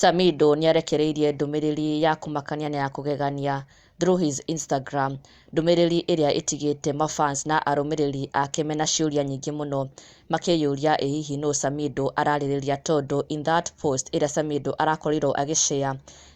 Samidoh nĩarekereirie ndũmĩrĩri ya kũmakania na ya kũgegania through his Instagram, ndũmĩrĩri ĩrĩa ĩtigĩte mafans na arũmĩrĩri ake mena ciũria nyingĩ mũno makĩyũria ĩ hihi nũ Samidoh ararĩrĩria, tondũ in that post ĩrĩa Samidoh arakorirwo agĩshare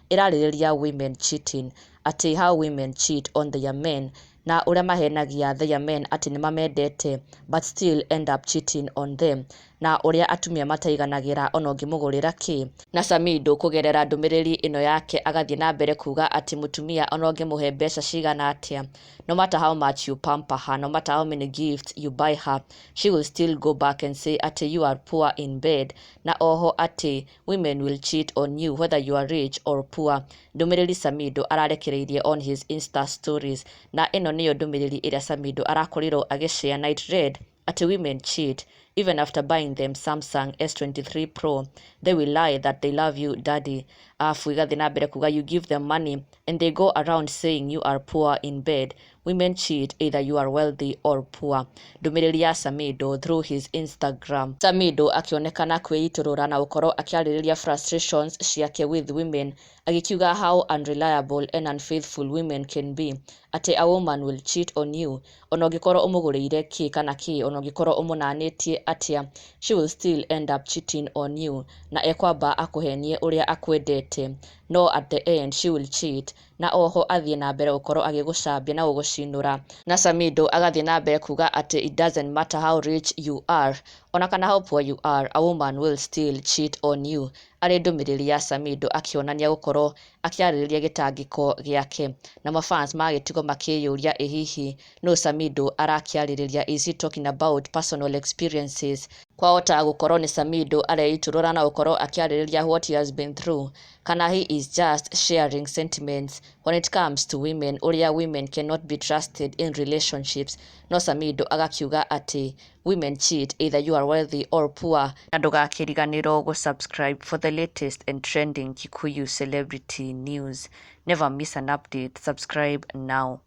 ĩrarĩrĩria women cheating, atĩ how women cheat on their men na ũrĩa mahenagia their men atĩ nĩmamendete but still end up cheating on them, na ũrĩa atumia mataiganagĩra ona ũngĩmũgũrĩra kĩ. Na Samidoh kũgerera ndũmĩrĩri ĩno yake agathiĩ na mbere kuga atĩ mũtumia ona ũngĩmũhe mbeca cigana atĩa, no matter how much you pamper her, no matter how many gifts you buy her, she will still go back and say atĩ you are poor in bed, na oho atĩ women will cheat on you whether you are rich or poor. Ndũmĩrĩri Samidoh ararekereirie on his Insta stories, na ĩno nĩyo ndũmĩrĩri ĩrĩa Samidoh arakorirwo agĩshare na it read atĩ women cheat even after buying them Samsung S23 Pro. They will lie that they love you, daddy. Arabu igathiĩ na mbere kuga you give them money and they go around saying you are poor in bed. Women cheat either you are wealthy or poor. Ndũmĩrĩri ya Samidoh through his Instagram. Samidoh akĩonekana kwĩitũrũra na gũkorwo akĩarĩrĩria frustrations ciake with women, agĩkiuga how unreliable and unfaithful women can be, atĩ a woman will cheat on you ona ũngĩkorwo ũmũgũrĩire kĩ kana kĩ, ona ũngĩkorwo ũmũnanĩtie atĩa, she will still end up cheating on you, na ekwamba akũhenie ũrĩa akwendete, no at the end she will cheat, na oho athiĩ na mbere gũkorwo agĩgũcambia na gũgũcinũra. Na Samidoh agathiĩ na mbere kuga atĩ it doesn't matter how rich you are ona kana how poor you are, a woman will still cheat on you. Arĩ ndũmĩrĩri ya Samidoh akĩonania gũkorwo akĩarĩrĩria gĩtangĩko gĩake, na mafans magĩtigwo makĩyũria ĩ hihi nũ Samidoh arakĩarĩrĩria, is he talking about personal experiences? Kwahota gũkorwo nĩ Samidoh areitũrũra na gũkorwo akĩarĩrĩria what he has been through, kana he is just sharing sentiments when it comes to women, ũrĩa women cannot be trusted in relationships. No Samidoh agakiuga atĩ women cheat either you are wealthy or poor. Na ndũgakĩriganĩrwo gũ-subscribe for the latest and trending Kikuyu celebrity news. Never miss an update. Subscribe now.